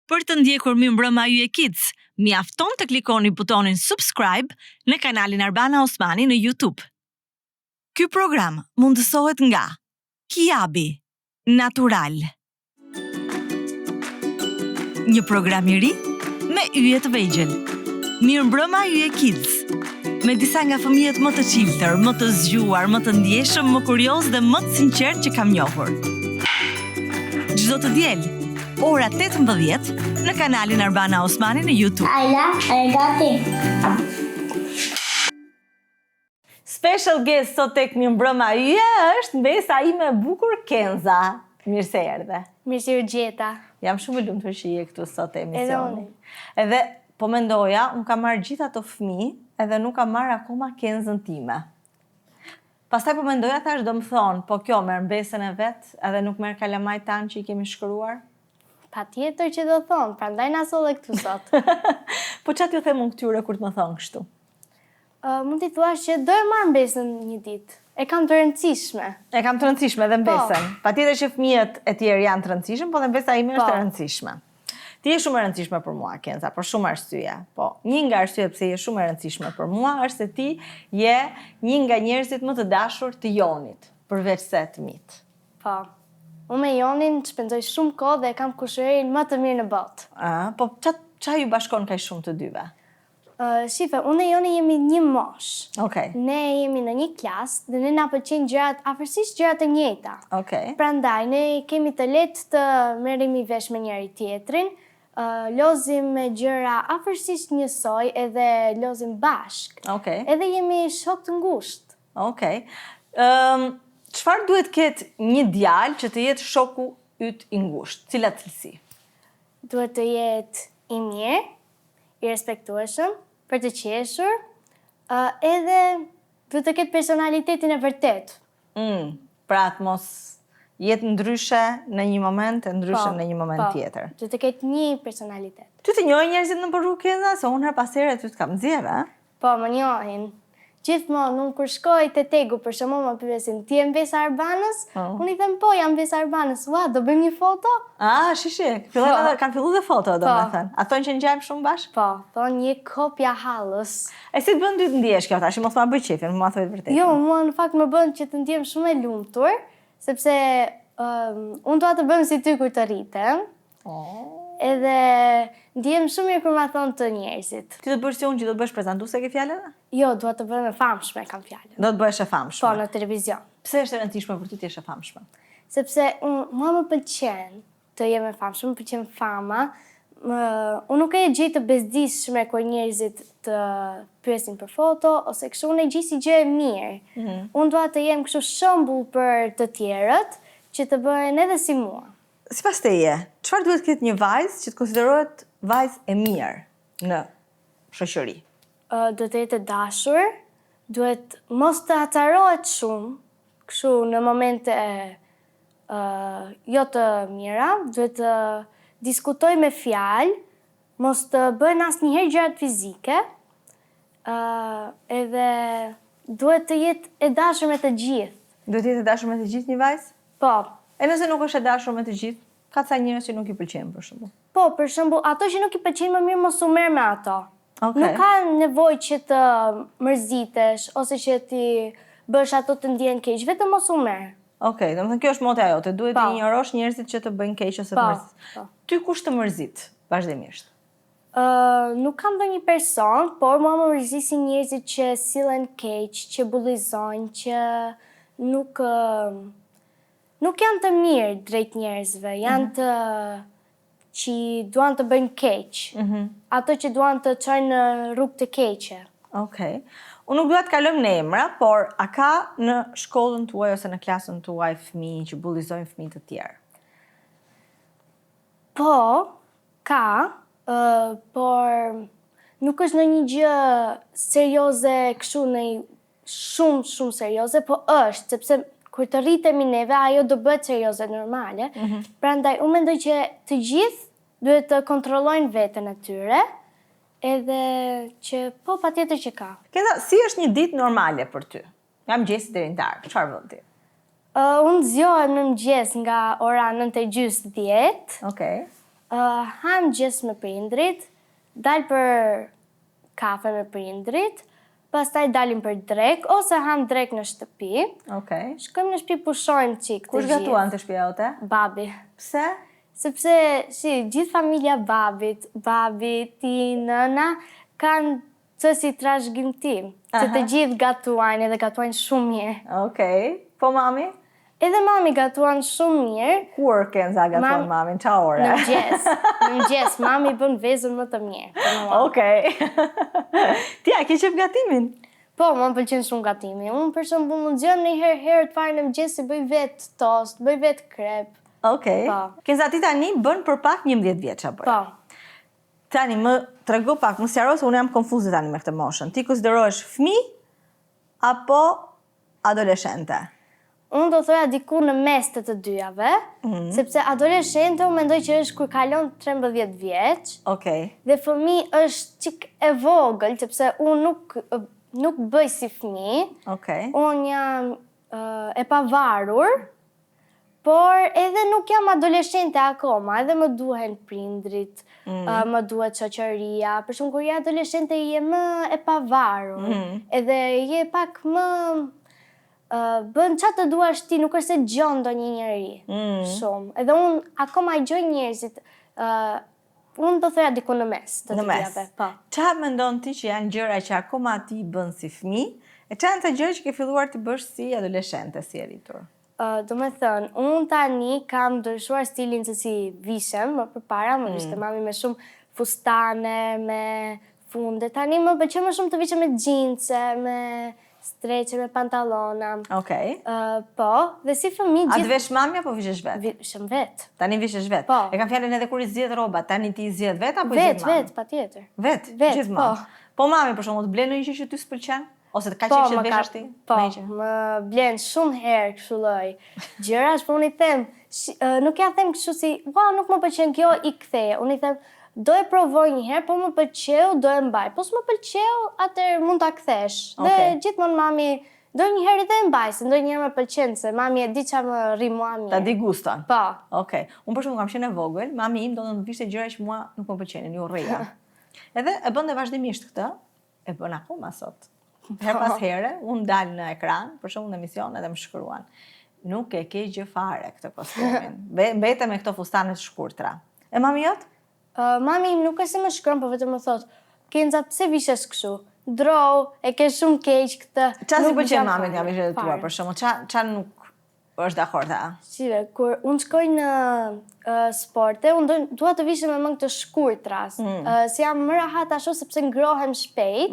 Për të ndjekur Mirëmbrëma Yje Kids, mjafton të klikoni butonin subscribe në kanalin Arbana Osmani në YouTube. Ky program mundësohet nga Kiabi, Natural. Një program i ri me yje të vegjël. Mirëmbrëma Yje Kids. Me disa nga fëmijët më të çiltër, më të zgjuar, më të ndjeshëm, më kuriozë dhe më të sinqertë që kam njohur. Çdo të diel, ora 18 në kanalin Arbana Osmani në YouTube. Ajla, a je gati? Special guest sot tek Mirëmbrëma Yje është mbesa ime e bukur Kenza. Mirë se erdhe. Mirë se ju gjeta. Jam shumë e lumtur që je këtu sot te emisioni. Edhe po mendoja, unë kam marrë gjithë ato fëmijë, edhe nuk kam marrë akoma Kenzën time. Pastaj po mendoja thash do më thonë, po kjo merr mbesën e vet, edhe nuk merr kalamajt tanë që i kemi shkruar. Patjetër që do thonë, prandaj na solle këtu sot. po ça t'ju them unë këtyre kur të më thonë kështu? Uh, mund t'i thuash që do e marr mbesën një ditë. E kam të rëndësishme. E kam të rëndësishme dhe Po. mbesën. Patjetër që fëmijët e tjerë janë të rëndësishëm, po dhe mbesa ime është Po. e rëndësishme. Ti je shumë e rëndësishme për mua, Kenza, për shumë arsye. Po, një nga arsyet pse je shumë e rëndësishme për mua është se ti je një nga njerëzit më të dashur të Jonit, përveç se të mit. Po. Unë me Jonin shpenzoj shumë kohë dhe e kam kushëririn më të mirë në botë. A, po ça ça ju bashkon kaq shumë të dyve? Shife, unë e Joni jemi një moshë. Okej. Ne jemi në një klasë dhe ne na pëlqejnë gjërat afërsisht gjërat e njëjta. Okej. Prandaj ne kemi të lehtë të merremi vesh me njëri tjetrin, lozim me gjëra afërsisht njësoj edhe lozim bashkë. Okej. Edhe jemi shokë të ngushtë. Okej. Ëm, çfarë duhet të ketë një djalë që të jetë shoku yt i ngushtë? Cilat cilësi? Duhet të jetë i mirë, i respektueshëm, për të qeshur, edhe duhet të ketë personalitetin e vërtetë. Mm, pra të mos jetë ndryshe në një moment e ndryshe po, në një moment po, tjetër. Duhet të ketë një personalitet. Ty të njohin njerëzit nëpër rrugë Kenza, se unë herë pas here ty të kam nxjerrë, a? Po, më njohin. Gjithmonë, unë kur shkoj te TEG-u, për shembull, më pyesin, ti je mbesa e Arbanës? Po. Unë i them, po, jam mbesa e Arbanës. Ua, do bëjmë një foto? Ah, shi, shi, fillojnë Po. edhe, kanë fillu dhe foto, do Po. me thënë. A thonë që ngjajmë shumë bashkë? Po, thonë je kopja e hallës. E si të bën ty të ndihesh kjo tash, mos ma bëj qejfin, ma thuaj të vërtetën. Jo, mua në fakt më bën që të ndihem shumë e lumtur, sepse um, unë dua të bëhem si ty kur të rritem. Oh. Edhe ndihem shumë mirë kur ma thonë të njerëzit. Ti do të bësh si unë që do të bësh prezantuese ke fjalën? Jo, dua të bëhem e famshme, kam fjalën. Do të bëhesh e famshme. Po, në televizion. Pse është e rëndësishme për ty të jesh e famshme? Sepse unë, mua më pëlqen të jem e famshme, më pëlqen fama. Më, unë nuk e gjej të bezdisshme kur njerëzit të pyesin për foto ose kështu, unë e gjej si gjë e mirë. Mm -hmm. Unë dua të jem kështu shembull për të tjerët që të bëhen edhe si mua. Sipas teje, çfarë duhet të ketë një vajzë që të konsiderohet vajzë e mirë në shoqëri? Duhet të jetë e dashur, duhet mos të acarohet shumë, kështu në momente jo të mira, duhet të diskutojë me fjalë, mos të bëhen asnjëherë gjërat fizike, edhe duhet të jetë e dashur me të gjithë. Duhet të jetë e dashur me të gjithë një vajzë? Po. E nëse nuk është e dashur me të gjithë, ka ca njerëz që nuk i pëlqejnë për shembull. Po, për shembull, ato që nuk i pëlqejnë më mirë mos u merr me ato. Okay. Nuk ka nevojë që të mërzitesh ose që t'i bësh ato të ndjehen keq, vetëm mos u merr. Okej, okay, domethënë kjo është motoja jote, duhet të po. injorosh njerëzit që të bëjnë keq ose të po, mërzisin. Po. Ty kush të mërzit vazhdimisht? Uh, nuk kam ndonjë person, por mua më mërzisin njerëzit që sillen keq, që bullizojnë, që nuk uh, nuk janë të mirë drejt njerëzve, janë mm -hmm. të që duan të bëjnë keq. Mm -hmm. Ato që duan të çojnë në rrugë të keqe. Okej. Okay. Unë nuk dua të kalojmë në emra, por a ka në shkollën tuaj ose në klasën tuaj fëmijë që bullizojnë fëmijë të tjerë? Po, ka, uh, por nuk është ndonjë gjë serioze kështu në shumë shumë serioze, po është, sepse kur të rritemi neve, ajo do bëhet serioze normale. Mm -hmm. Prandaj unë mendoj që të gjithë duhet të kontrollojnë veten e tyre, edhe që po patjetër që ka. Kenza, si është një ditë normale për ty? Nga mëngjesi deri në darkë, çfarë bën ti? Uh, unë zgjohem në mëngjes nga ora 9 e gjysë 10. Okej. Uh, ha mëngjes me prindrit, dal për kafe me prindrit, pastaj dalim për drekë ose ham drekë në shtëpi. Okej. Shkojmë në shtëpi pushojmë çik të Kush gjithë. gatuan te shtëpia jote? Babi. Pse? Sepse si gjithë familja babit, babi, ti, nëna, kanë të si trashëgimti, që të gjithë gatuajnë edhe gatuajnë shumë mirë. Okej. Po mami? Edhe mami gatuan shumë mirë. Kur Kenza gatuan Mam- mamin? Ça ore? Në mëngjes, në mëngjes, mami bën vezën më të mirë. për mua. Okej. Ti a ke qef gatimin? Po, më pëlqen shumë gatimi. Unë për shembull mund zgjohem një herë herët fare në mëngjes si bëj vetë tost, bëj vetë krep. Okej. Po. Kenza ti tani bën për pak 11 vjeç apo? jo? Po. Tani më trego pak, më sqaro se unë jam konfuze tani me këtë moshën. Ti konsiderohesh fëmijë apo adoleshente? Unë do thoja diku në mes të të dyjave, Mhm. sepse adoleshente unë mendoj që është kur kalon 13 vjeç, Okej. dhe fëmijë është çik e vogël, sepse unë nuk nuk bëj si fëmijë. Okej. Unë jam ë, e pavarur, por edhe nuk jam adoleshente akoma, edhe më duhen prindrit, ë, më duhet shoqëria. Për shembull, kur je adoleshente je më e pavarur, edhe je pak më ë, bën çfarë të duash ti, nuk është se dëgjon ndonjë njeri shumë. Edhe unë akoma i gjoj njerëzit, ë unë do thoja diku në mes të Në të mes. dyjave, po. Ça mendon ti që janë gjëra që akoma ti i bën si fëmijë, e ça janë të gjëra që ke filluar të bësh si adoleshente, si e rritur? Uh, do me thënë, unë tani kam ndryshuar stilin se si vishem, më përpara më vishte mami me shumë fustane, me funde. Tani më pëlqen më shumë të vishem me xhinse, me streqe, me pantallona. Okej. Uh, po, dhe si fëmijë A të gjithë vesh mami apo vishesh vetë? vishem vetë. Tani vishesh vetë. Po. E kam fjalën edhe kur i zgjedh rrobat, tani ti i zgjedh vetë apo i Vetë, zgjedh mami? vetë, patjetër. Vetë, Vetë, gjithmonë. po. Po mami për shembull, të blen ndonjë gjë që ty s'pëlqen? Ose të ka Po, qejf që më të ka, veshësh ti? po, Ndonjë gjë? më blen shumë herë kështu lloj gjërash, po unë i them, shi- ë, nuk ja them kështu si, "Ua, nuk më pëlqen kjo, i ktheje." Unë i them, do e provoj një herë, po më pëlqeu, do e mbaj. Po s'më pëlqeu, atëherë mund ta kthesh. Dhe Okej. gjithmonë mami ndonjëherë edhe e mbaj, se ndonjëherë më pëlqen, se mami e di çfarë më rri mua mirë. Ta di guston. Po. Okej. Unë për shembull kam qenë e vogël, mami im donte të vishte gjëra që mua nuk më pëlqenin, ju urreja. Edhe e bënte vazhdimisht këtë, e bën akoma sot. Her pas here, unë dal në ekran, për shembull në emision edhe më shkruan. Nuk e ke gjë fare këtë kostumin. Be- Mbete me këto fustane të shkurtra. E mami jot? Ë, mami im nuk është se më shkruan, po vetëm më thot, Kenza, pse vishesh kështu? Ndrohu, e ke shumë keq këtë. Ça si Nuk pëlqen më mamit nga fare, veshjet e tua, fare. për shembull, ça ça nuk është dakord a? Shive, kur unë shkoj në uh, sporte, unë do- dua të vishem me mëngë të shkurtra, mm. uh, si jam më rahat ashtu sepse ngrohem shpejt,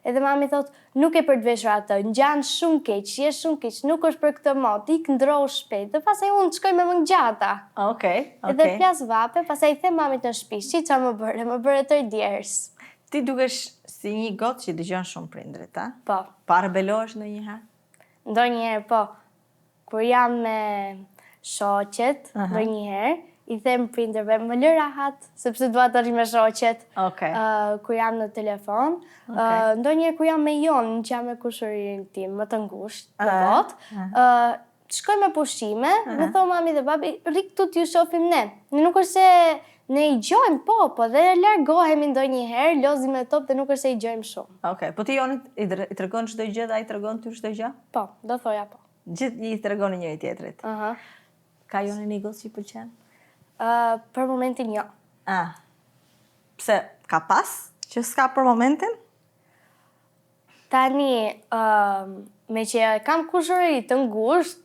edhe mami thot, nuk e për të veshur atë, ngjan shumë keq, je shumë keq, nuk është për këtë mot, ik ndrohu shpejt, dhe pastaj unë shkoj me mëngë gjata. Okej, Edhe okej. plas vape, pastaj i them mamit në shtëpi, shi ça më bëre, më bëre tërë djers. Ti dukesh si një gotë që dëgjon shumë prindrit, a? Po, Pa rebelohesh ndonjëherë? ndonjëherë po, kur jam me shoqet, ndonjëherë, i them prindërve, më lë rahat, sepse dua të rri me shoqet. Okej. Ë, kur jam në telefon, ë, ndonjëherë kur jam me Jonin, që jam me kushëririn tim më të ngushtë në botë, ë, shkoj me pushime, dhe thon mami dhe babi, rri këtu t'ju shohim ne. Ne nuk është se ne i gjojmë, po, po, dhe largohemi ndonjëherë, lozim me top dhe nuk është se i gjojmë shumë. Okej, po ti Jonit i, dre- i tregon çdo gjë dhe ai tregon ty çdo gjë? Po, do thoja po. Gjithë i tregoni njëri tjetrit. Aha. Ka Joni një gocë që i pëlqen? Ë, për momentin jo. Ah. Pse ka pas që s'ka për momentin? Tani, ëm, me që kam kushëri të ngushtë,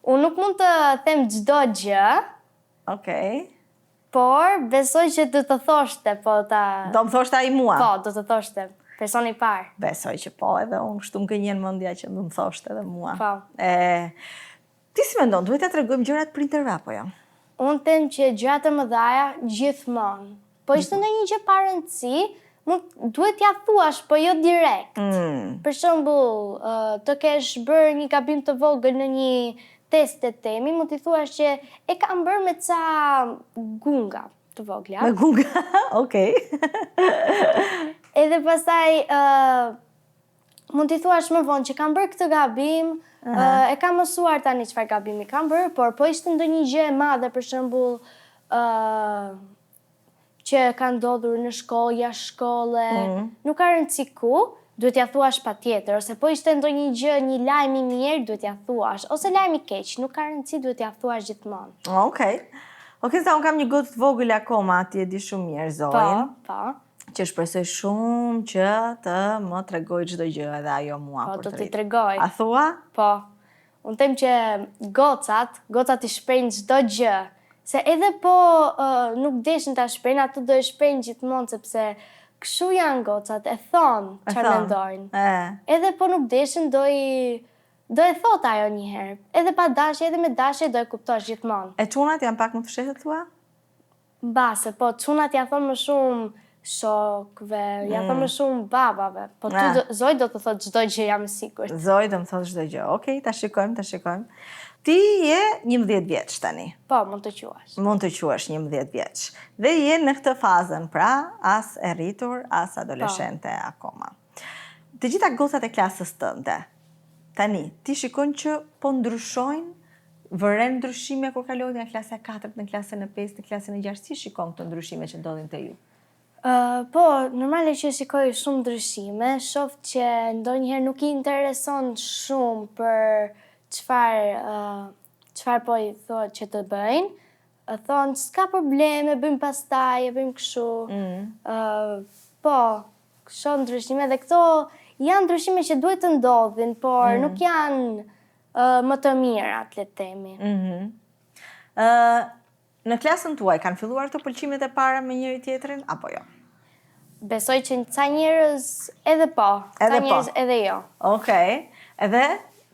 unë nuk mund të them çdo gjë, Okej. por besoj që do të thoshte, po ta... Do më thoshte ai mua. Po, do të thoshte, personi i parë. Besoj që po, edhe unë kështu më gënjen mendja që do më thoshte edhe mua. Po. E, ti si mendon, duhet t'ja tregojmë gjërat prindërve apo jo? Unë them që gjërat e mëdhaja gjithmonë. Po ishte ndonjë gjë pa rëndësi, mund duhet t'ja thuash, po jo direkt. Mm. Për shembull, ë, të kesh bërë një gabim të vogël në një test të temi, mund t'i thuash që e kam bërë me ca gunga të vogla. Me gunga, okej. Edhe pastaj ë mund t'i thuash më vonë që kam bërë këtë gabim, ë, e kam mësuar tani çfarë gabimi kam bërë, por po ishte ndonjë gjë e madhe, për shembull, ë. që ka ndodhur në shkollë, jashtë shkolle, mm. nuk ka rëndësi ku, duhet t'ia thuash patjetër, ose po ishte ndonjë gjë, një lajm i mirë, duhet t'ia thuash, ose lajm i keq, nuk ka rëndësi, duhet t'ia thuash gjithmonë. Okej. Okay. Okej, sa unë kam një gocë të vogël akoma, ti e di shumë mirë Zoin. Po, po. Që shpresoj shumë që të më tregojë çdo gjë edhe ajo mua po, do t'i tregoj. A thua? Po. Unë them që gocat, gocat i shprehin çdo gjë. Se edhe po uh, nuk deshin ta shprehin, ato do e shprehin gjithmonë sepse kështu janë gocat, e thonë çfarë mendojnë. E. Edhe po nuk deshin do i do e thotë ajo një herë. Edhe pa dashje, edhe me dashje do e kuptosh gjithmonë. E çunat janë pak më të fshehtë thua? Mbase, po çunat ja thonë më shumë shokëve, ja thonë më mm. shumë babave. Po ty do, Zoi do të thotë çdo gjë, jam e sigurt. Zoi do më thotë çdo gjë. Okej, ta shikojmë, ta shikojmë. Ti je 11 vjeç tani. Po, mund të quash. Mund të quash 11 vjeç. Dhe je në këtë fazën, pra, as e rritur, as adoleshente po. akoma. Të gjitha gocat e klasës tënde, tani, ti shikon që po ndryshojnë, vëren ndryshime kur kalojnë nga klasa e katërt në klasën e pestë, në klasën e gjashtë, si shikon këto ndryshime që ndodhin te ju? Uh, po, normale që shikoj shumë ndryshime, shoh që ndonjëherë nuk i intereson shumë për çfarë uh, çfarë po i thotë që të bëjnë, thonë s'ka problem, e bëjmë pastaj, e bëjmë kështu. Mm. Uh, po, Shoh ndryshime dhe këto janë ndryshime që duhet të ndodhin, por mm. nuk janë uh, më të mirat, le të themi. Mm -hmm. uh, në klasën tuaj kanë filluar këto pëlqimet e para me njëri tjetrin apo jo? Besoj që ca njerëz edhe po, ca edhe po. njerëz po. edhe jo. Okej. Okay. Edhe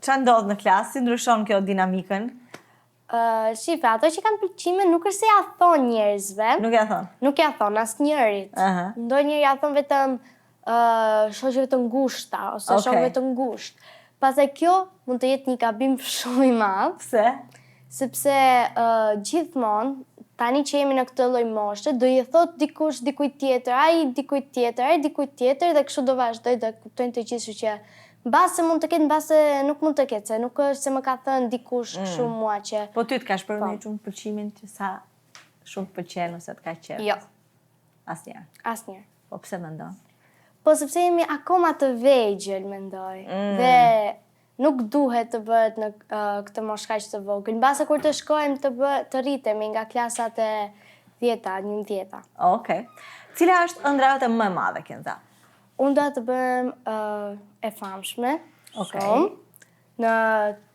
ça ndodh në klasë, si ndryshon kjo dinamikën? Shife, ato që kanë pëlqime nuk është se ja thonë njerëzve. Nuk ja thonë. Nuk ja thonë asnjërit. Uh -huh. Ndonjëherë ja thonë vetëm uh, shoqeve të ngushta ose okay. shokëve të ngushtë. Pastaj kjo mund të jetë një gabim shumë i madh. Pse? Sepse uh, gjithmonë tani që jemi në këtë lloj moshe, do i thotë dikush dikujt tjetër, ai dikujt tjetër, ai dikujt tjetër dhe kështu do vazhdojë, do e kuptojnë të gjithë, kështu që Mbase mund të ketë, mbase nuk mund të ketë, se nuk është se më ka thënë dikush mm. kështu mua që... Po ty të ka shprehur po. ndonjë çun pëlqimin që sa shumë të pëlqen ose të ka qejf? Jo. Asnjëherë. Asnjëherë. Po pse mendon? Po sepse jemi akoma të vegjël, mendoj. Mm. Dhe nuk duhet të bëhet në uh, këtë moshë kaq të vogël. Mbase kur të shkojmë të bë, të rritemi nga klasat e 10-ta, 11-ta. Okej. Okay. Cila është ëndrra jote më e madhe, Kenza? Unë dua të bëhem e famshme, okay. shumë, në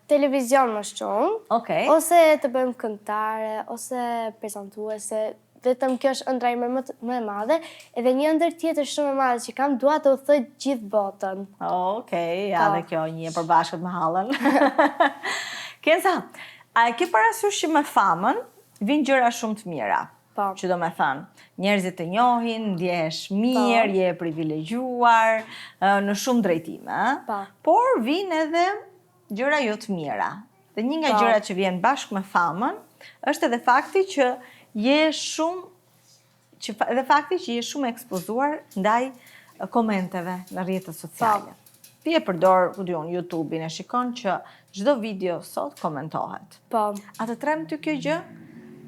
televizion më shumë, okay. ose të bëhem këngëtare, ose prezantuese, vetëm kjo është ëndrra ime më, më e madhe, edhe një ëndërr tjetër shumë e madhe që kam, dua të udhëtoj gjithë botën. Okej, okay, ja po. dhe kjo një e përbashkët me hallën. Kenza, a e ke parasysh që me famën vijnë gjëra shumë të mira? Po. Që do me thënë, njerëzit të njohin, ndjehesh po. mirë, je e privilegjuar, në shumë drejtime, po. Por vijnë edhe gjëra jo të mira. Dhe një nga po. gjërat që vjen bashkë me famën, është edhe fakti që je shumë që edhe fakti që je shumë e ekspozuar ndaj komenteve në rrjetet sociale. Po. Ti e përdor, ku di unë, YouTube-in e shikon që çdo video sot komentohet. Po. A të tremb ty kjo gjë?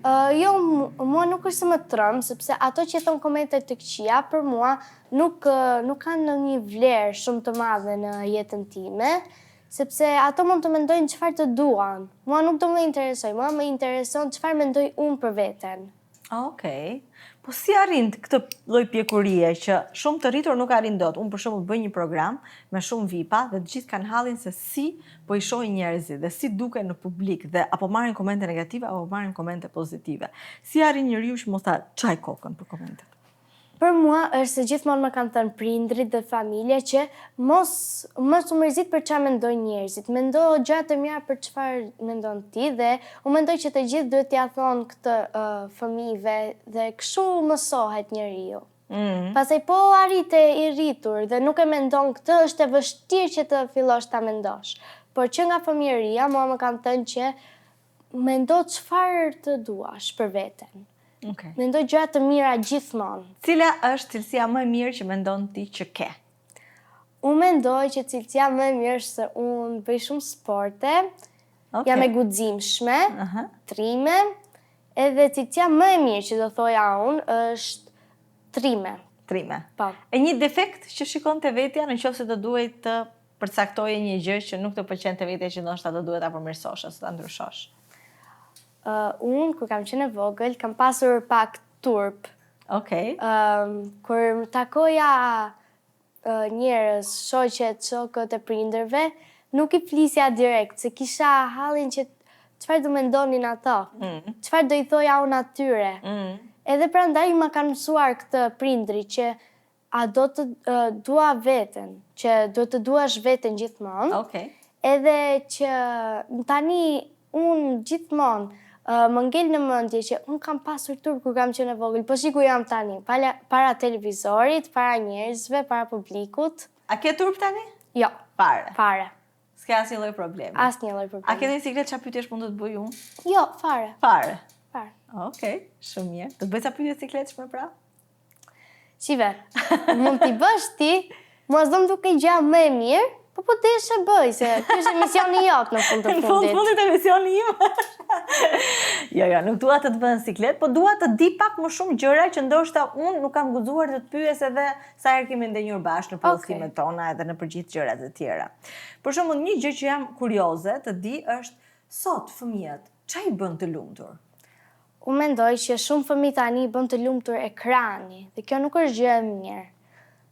Uh, jo, mua nuk është se më tremb, sepse ato që thonë komente të këqija për mua nuk nuk kanë ndonjë vlerë shumë të madhe në jetën time, sepse ato mund të mendojnë çfarë të duan. Mua nuk do më interesojë, mua më intereson çfarë mendoj unë për veten. Okej. Po si arrin këtë lloj pjekurie që shumë të rritur nuk arrin dot. Unë për shembull bëj një program me shumë vipa dhe të gjithë kanë hallin se si po i shohin njerëzit dhe si duken në publik dhe apo marrin komente negative apo marrin komente pozitive. Si arrin njeriu që mos ta çajë kokën për komentet? Për mua është se gjithmonë më kanë thënë prindërit dhe familja që mos mos u mërzit për çfarë mendojnë njerëzit, mendo gjëra të mira për çfarë mendon ti dhe unë mendoj që të gjithë duhet t'ia thonë këtë uh, fëmijëve dhe kështu mësohet njeriu. Mm. Pastaj po arrite i rritur dhe nuk e mendon këtë, është e vështirë që të fillosh ta mendosh. Por që nga fëmijëria mua më kanë thënë që Mendo çfarë të duash për veten. Okay. Mendo gjëra të mira gjithmonë. Cila është cilësia më e mirë që mendon ti që ke? Unë mendoj që cilësia më e mirë është se unë bëj shumë sporte, okay. jam e guximshme, uh -huh. trime, edhe cilësia më e mirë që do thoja unë është Trime. Trime. Po. E një defekt që shikon te vetja në qoftë se do duhej të përcaktoje një gjë që nuk të pëlqen te vetja që ndoshta do duhet ta përmirësosh ose ta ndryshosh. Uh, unë, kur kam qenë e vogël, kam pasur pak turp. Okej. Okay. Uh, kur më takoja uh, njerëz, shoqet, shokët e prindërve, nuk i flisja direkt, se kisha hallin që çfarë do mendonin ato, mm. çfarë do i thoja unë atyre. Mm. Edhe prandaj ma kanë mësuar këtë prindërit që a do të uh, dua veten, që duhet të duash veten gjithmonë. Okej. Edhe që tani unë gjithmonë uh, më ngel në mendje që unë kam pasur turp kur kam qenë e vogël, po si ku jam tani, para, para televizorit, para njerëzve, para publikut. A ke turp tani? Jo. Fare. Fare. S'ke asnjë lloj problemi. Asnjë lloj problemi. A ke ndonjë siklet çfarë pyetjesh mund të të bëj unë? Jo, fare. Fare. Fare. Okej, shumë mirë. Do të bëj ca pyetje sikletshme pra? Shive, mund t'i bësh ti, mua s'do më dukej gjë më e mirë, po po deshe bëj, se ky është emisioni jot në fund të Në fund fundit. fundit emisioni im. jo, jo, nuk dua të të vë në siklet, po dua të di pak më shumë gjëra që ndoshta unë nuk kam guxuar të të pyes edhe sa herë kemi ndenjur bashkë në udhëtimet tona edhe në për gjithë gjërat e tjera. Për shembull, një gjë që jam kurioze të di është sot fëmijët ça i bën të lumtur? Unë mendoj që shumë fëmijë tani i bën të lumtur ekrani, dhe kjo nuk është gjë e mirë.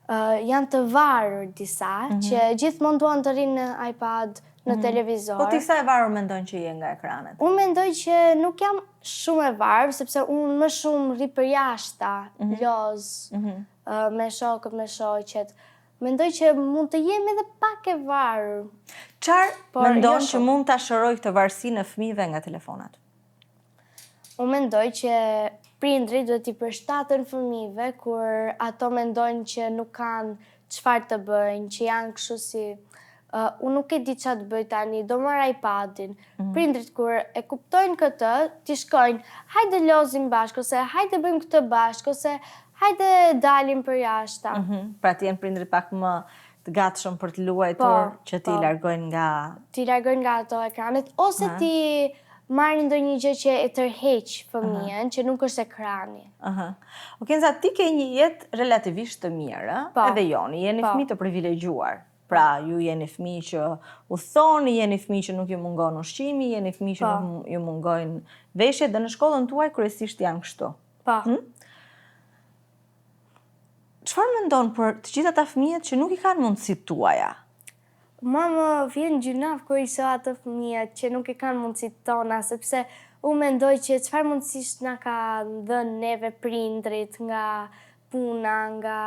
Uh, janë të varur disa, mm -hmm. që gjithmonë duan të rrinë në iPad, në mm -hmm. televizor. Po ti sa e varur mendon që je nga ekranet? Unë mendoj që nuk jam shumë e varur, sepse unë më shumë rri përjashta, mm -hmm. loz, mm -hmm. uh, me shokët, me shoqet. Mendoj që mund të jem edhe pak e varur. Çfarë mendon jo që mund ta shërojë këtë varësi në fëmijëve nga telefonat? Unë mendoj që prindrit duhet t'i përshtaten fëmijëve kur ato mendojnë që nuk kanë çfarë të bëjnë, që janë kështu si uh, unë nuk e di çfarë të bëj tani, do marr iPadin. Mm -hmm. Prindrit kur e kuptojnë këtë, t'i shkojnë, hajde lozim bashkë ose hajde bëjmë këtë bashkë ose hajde dalim përjashta. Mm -hmm. Pra të jenë prindrit pak më të gatshëm për të luajtur, po, që t'i po. largojnë nga t'i largojnë nga ato ekranet ose t'i marrin ndonjë gjë që e tërheq fëmijën, që nuk është ekrani. Aha. O Kenza, ti ke një jetë relativisht të mirë, ë? Po. Edhe Joni, jeni po. fëmijë të privilegjuar. Pra, ju jeni fëmijë që udhëtoni, jeni fëmijë që nuk ju mungon ushqimi, jeni fëmijë që po. nuk ju mungojnë veshjet dhe në shkollën tuaj kryesisht janë kështu. Po. Hm? Çfarë mendon për të gjithë ata fëmijët që nuk i kanë mundësitë tuaja? Mua më vjen gjynah kur i shoh ato fëmijët që nuk i kanë mundësitë tona, sepse unë mendoj që çfarë mundësish na kanë dhënë neve prindrit nga puna, nga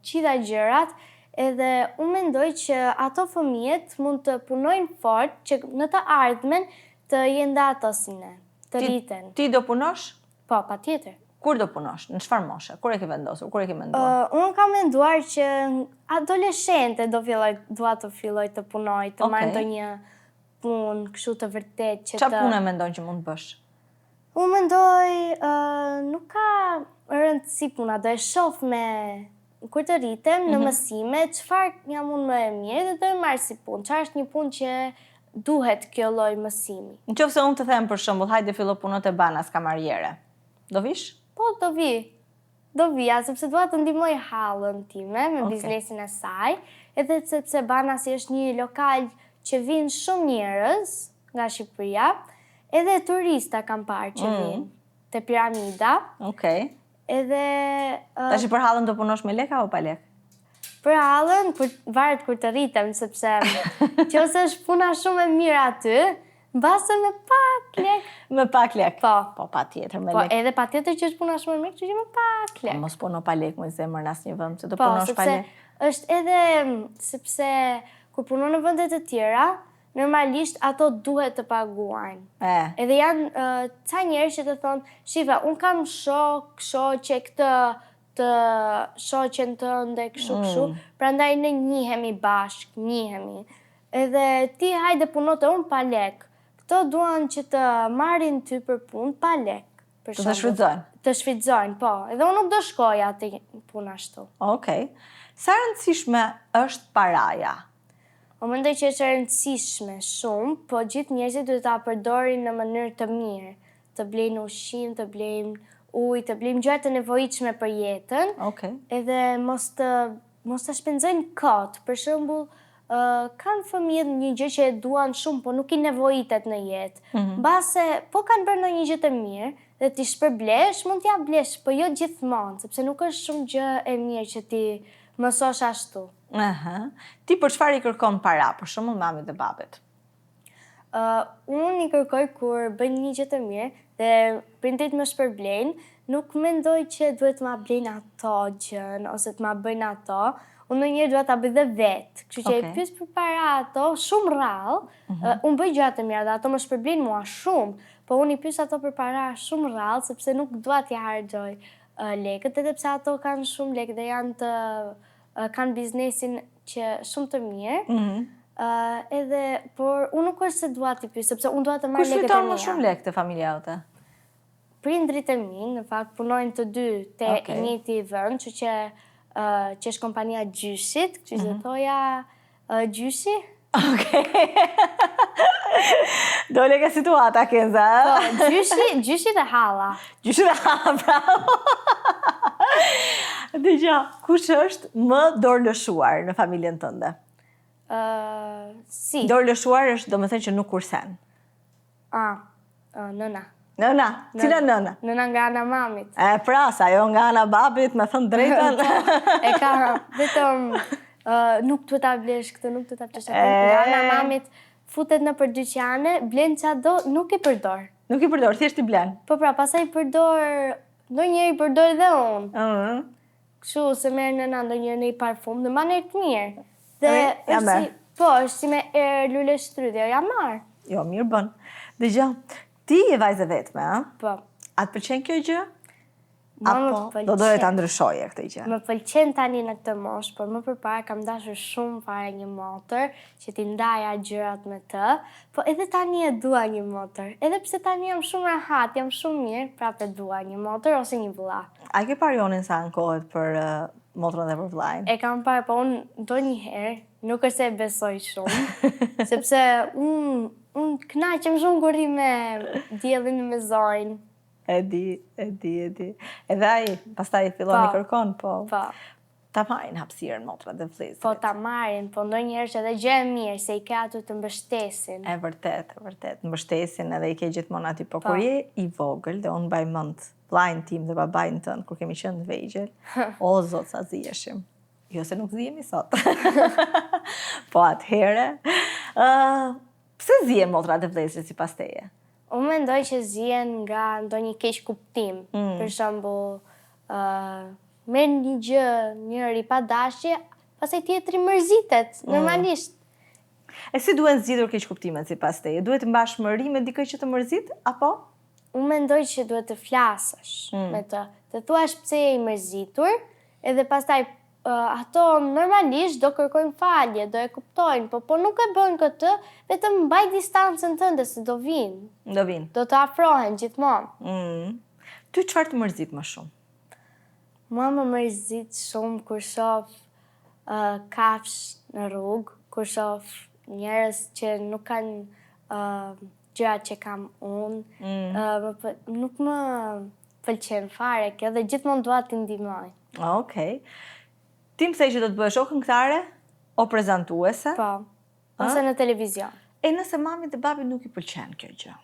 gjitha gjërat, edhe unë mendoj që ato fëmijët mund të punojnë fort që në të ardhmen të jenë dhe ato si ne, të rriten. Ti do punosh? Po, patjetër. Kur do punosh? Në çfarë moshe? Kur e ke vendosur? Kur e ke menduar? Uh, unë kam menduar që adoleshente do filloj, dua të filloj të punoj, të okay. marr ndonjë punë kështu të vërtetë që të Çfarë pune mendon që mund të bësh? Unë mendoj, uh, nuk ka rëndësi puna, do e shoh me kur të rritem në mm -hmm. mësime, çfarë jam unë më e mirë dhe do e marr si punë. Çfarë është një punë që duhet kjo lloj mësimi. Në qoftë se unë të them për shembull, hajde fillo puno te Banas kamariere. Do vish? Po, do vi. Do vija, sepse dua të ndihmoj hallën time me okay. biznesin e saj, edhe sepse Banasi është një lokal që vinë shumë njerëz nga Shqipëria, edhe turista kam parë që mm. vinë te piramida. Okej. Okay. Edhe... Uh, Tash për hallën do punosh me lek apo pa lek? Për hallën, kur, varet kur të rritem, sepse qoftë është puna shumë e mirë aty, mbase me pak lek. Me pak lek? Po. Po, patjetër me po, lek. Po, edhe patjetër që është puna shumë e mirë, që që me pak lek. Po, mos puno pa lek, moj zemër në asnjë vend, se do po, punosh pa lek. është edhe, sepse kur punon në vende të tjera, normalisht ato duhet të paguajnë. E. Edhe janë uh, ca njerëz që të thonë, shife, unë kam shok, shoqe këtë të shoqen tënde, kështu mm. kështu, prandaj ne njihemi bashk, njihemi. Edhe ti hajde puno te unë pa lek. Këto duan që të marrin ty për punë pa lek. Për të të shfrytëzojnë. Të shfrytëzojnë, po. Edhe unë nuk do shkoja te puna ashtu. Okej. Okay. Sa e rëndësishme është paraja? Unë mendoj që është e rëndësishme shumë, po gjithë njerëzit duhet ta përdorin në mënyrë të mirë. Të blejnë ushqim, të blejnë ujë, të blejmë gjëra të nevojitshme për jetën. Okej. Edhe mos të mos ta shpenzojnë kot. Për shembull, kanë fëmijët një gjë që e duan shumë, po nuk i nevojitet në jetë. Mm -hmm. Mbase po kanë bërë ndonjë gjë të mirë dhe t'i shpërblesh, mund t'ia blesh, po jo gjithmonë, sepse nuk është shumë gjë e mirë që t'i mësosh ashtu. Aha. Ti për çfarë i kërkon para, për shembull mamit dhe babit? Uh, unë i kërkoj kur bëj një gjë të mirë dhe prindërit më shpërblejnë, nuk mendoj që duhet të ma blejnë ato gjën ose të ma bëjnë ato. Unë ndonjëherë dua ta bëj dhe vetë, kështu që okay. i pyes për para ato shumë rrallë. Mm -hmm. uh, unë bëj gjëra të mira dhe ato më shpërblejnë mua shumë, po unë i pyes ato për para shumë rrallë sepse nuk dua t'i harxhoj uh, lekët, edhe pse ato kanë shumë lekë dhe janë të kanë biznesin që shumë të mirë. Mm -hmm. uh, edhe, por unë nuk është se dua t'i pyes, sepse unë dua të marr lekët e mia. Kush fiton më shumë lekë te familja jote? Prindrit e mi, në fakt, punojnë të dy te okay. i njëjti vend, që që, uh, që është kompania e gjyshit, kështu që mm -hmm. thoja uh, gjyshi. Okej. Dole nga situata, Kenza. Po, gjyshi, gjyshi dhe halla. Gjyshi dhe halla, bravo. Dëgjo, kush është më dorëlëshuar në familjen tënde? Uh, si? Dorëlëshuar është domethënë që nuk kursen. Ah, uh, nëna. Nëna, cila nëna? Nëna nga ana mamit. E pra, se ajo nga ana babit, me thënë drejtën. Po, e ka, vetëm uh, nuk duhet ta blesh këtë, nuk duhet ta blesh atë. Nga ana mamit futet nëpër dyqane, blen ça do, nuk i përdor. Nuk i përdor, thjesht i blen. Po pra, pastaj i përdor, ndonjëherë i përdor dhe unë. Ëh. Mm Kështu se merr nëna ndonjëherë një parfum, dhe mban erë të mirë. Dhe ja është si, po, është si me erë luleshtrydhe, ja marr. Jo, mirë bën. Dëgjo, ti je vajzë e vetme, a? Po. A të pëlqen kjo gjë? Mua më Apo pëlqen. do doje ta ndryshoje këtë gjë? Më pëlqen tani në këtë moshë, por më përpara kam dashur shumë fare një motër që t'i ndaja gjërat me të, po edhe tani e dua një motër. Edhe pse tani jam shumë rahat, jam shumë mirë, prapë e dua një motër ose një vëlla. A ke parë Jonin sa ankohet për uh, motrën dhe për vëllain? E kam parë, po unë ndonjëherë nuk është se e besoj shumë, sepse unë unë kënaqem shumë kur rri me Diellin me Zoin. E di, e di, e di. Edhe ai, pastaj fillon i po. kërkon, po. Po. Ta marrin hapësirën motrat dhe vëllezërit. Po ta marrin, po ndonjëherë është edhe gjë e mirë se i ke aty të mbështesin. E vërtet, e vërtet, mbështesin edhe i ke gjithmonë aty, po, po. kur je i vogël dhe unë mbaj mend vllain tim dhe babain tënd kur kemi qenë të vegjël, o zot sa ziheshim. Jo se nuk zihemi sot. po atëherë, ë uh, pse zihen motrat dhe vëllezërit sipas teje? Unë mendoj që zihen nga ndonjë keqkuptim. Mm. Për shembull, ë uh, merr një gjë njëri pa dashje, pastaj tjetri mërzitet, mm. normalisht. E si duhen zgjidhur keqkuptimet sipas teje? Duhet të mbash mëri me dikë që të mërzit apo? Unë mendoj që duhet të flasësh mm. me të, të thuash pse je i mërzitur, edhe pastaj ato normalisht do kërkojnë falje, do e kuptojnë, po po nuk e bën këtë, vetëm mbaj distancën tënde se do vinë. Do vinë. Do të afrohen gjithmonë. Mm. Ty çfarë të mërzit më shumë? Mua më mërzit shumë kur shoh uh, kafshë në rrugë, kur shoh njerëz që nuk kanë uh, gjërat që kam unë, mm. uh, më, nuk më pëlqen fare kjo dhe gjithmonë dua t'i ndihmoj. Okej. Ti më the që do të bëhesh o këngëtare, o prezantuese. Po. Ose në televizion. E nëse mamit dhe babit nuk i pëlqen kjo gjë?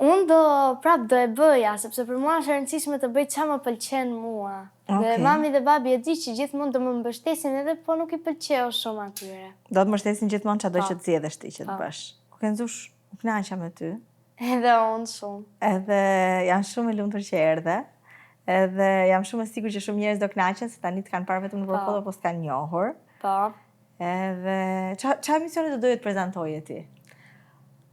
Unë do prap do e bëja, sepse për mua është e rëndësishme të bëj ça më pëlqen mua. Okay. Dhe mami dhe babi e di që gjithmonë do më mbështesin edhe po nuk i pëlqeu shumë atyre. Do të mbështesin gjithmonë çado po. që të zgjedhësh ti që të po. bësh. O Kenzush, u kënaqa me ty. Edhe unë shumë. Edhe jam shumë e lumtur që erdhe. Edhe jam shumë e sigurt që shumë njerëz do kënaqen se tani të kanë parë vetëm në po. foto, po s'të kanë njohur. Po. Edhe ça ça emisioni do doje të prezantoje ti?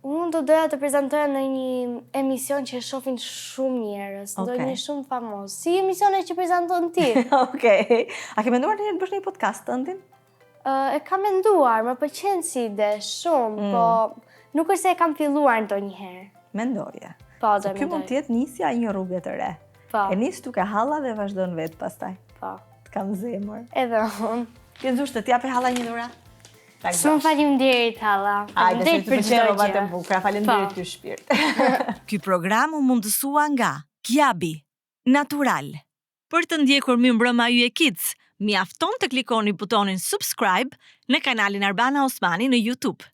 Unë do doja të prezantoja në një emision që e shohin shumë njerëz, okay. ndonjë shumë famoz. Si emisione që prezanton ti. Okej. Okay. A ke menduar ndonjëherë të bësh një podcast tëndin? E kam menduar, më pëlqen si ide shumë, mm. po nuk është se e kam filluar ndonjëherë. Mendoje. Po, do e mendoj. Kjo mund të jetë nisja e një rruge të re. Po. E nis duke halla dhe vazhdon vetë pastaj. Po. Të kam zemër. Edhe unë. Kenzush të të japi halla një dhuratë? Shumë faleminderit halla. Faleminderit për çdo gjë. Faleminderit ty shpirt. Ky program u mundësua nga. Kiabi, natural. Për të ndjekur Mirëmbrëma Yje Kids, mjafton të klikoni butonin subscribe në kanalin Arbana Osmani në YouTube.